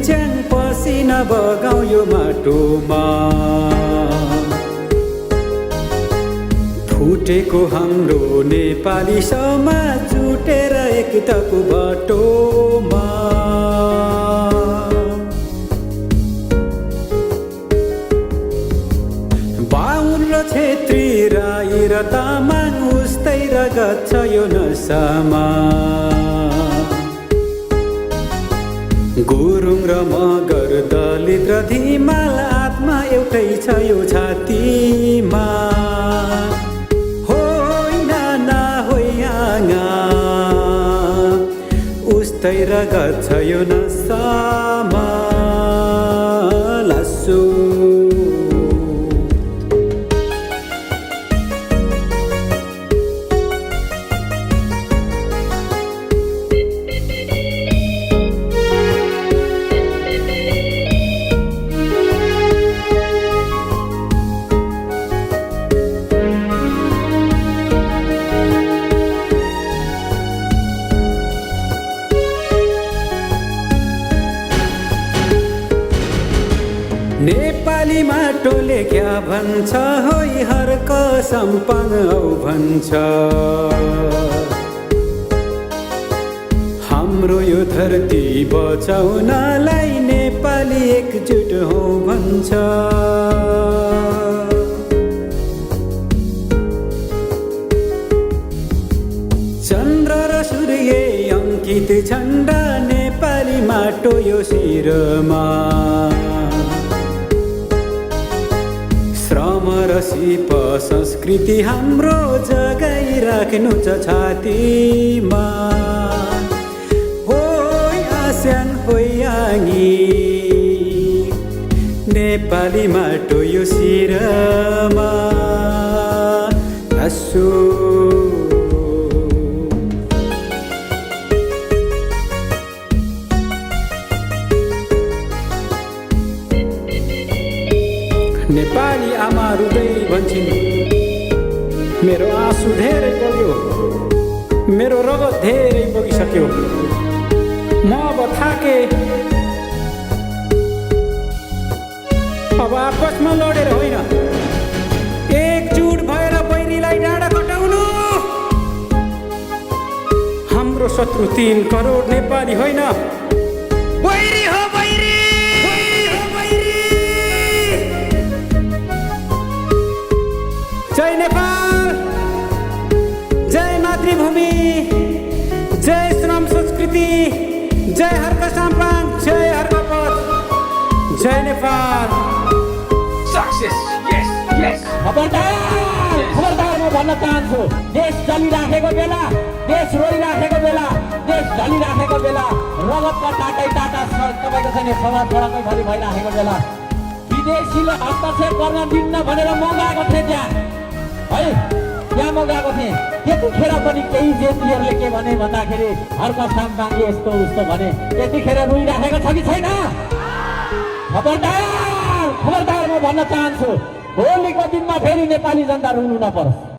च्याङ पसिना बगाउ यो माटोमा फुटेको हाम्रो नेपाली समाज जुटेर एकताको बाटोमा बाहुन र छेत्री राई र तामाङ उस्तै रगत छ यो नसामा गुरुङ र मगर दलित र धिमाल आत्मा एउटै छ यो छातीमा होइन ना होइयाङा उस्तै रगत छ यो नसामा लासो नेपाली माटोले क्या भन्छ होइ हर्क सम्पाङ औ भन्छ हाम्रो यो धरती बचाउनलाई नेपाली एकजुट हौ भन्छ चन्द्र र सूर्य अङ्कित झण्डा नेपाली माटो यो शिरमा श्रम र सिप संस्कृति हाम्रो जगाइराख्नु छ छातीमा होइ आस्याङ होइयाङी नेपाली माटो यो शिरमा आसो नेपाली आमा रुँदै भन्छन् मेरो आँसु धेरै बग्यो मेरो रगत धेरै बगिसक्यो म अब थाके अब आपसमा लडेर होइन एकजुट भएर बैरीलाई डाँडा कटाउनु हाम्रो शत्रु 3 करोड नेपाली होइन बैरी हो बैरी जय नेपाल जय मातृभूमि जय श्रम संस्कृति जय हर्क साम्पाङ जय हर्क पथ जय नेपाल सक्सेस यस यस खबरदार म भन्न चाहन्छु देश चलिराखेको बेला देश रोइराखेको बेला देश ढलिराखेको बेला रगतका टाटा तपाईँको चाहिँ समाज बडाकै भरि भइराखेको बेला विदेशीले हस्तक्षेप गर्न दिन्न भनेर म गएको थिएँ त्यहाँ है त्यहाँ म गएको थिएँ त्यतिखेर पनि केही जेठीहरूले के भने भन्दाखेरि हर्क साम्पाङले यस्तो उस्तो भने त्यतिखेर रुइराखेको छ कि छैन खबरदार म भन्न चाहन्छु भोलिको दिनमा फेरि नेपाली जनता रुनु नपरोस्।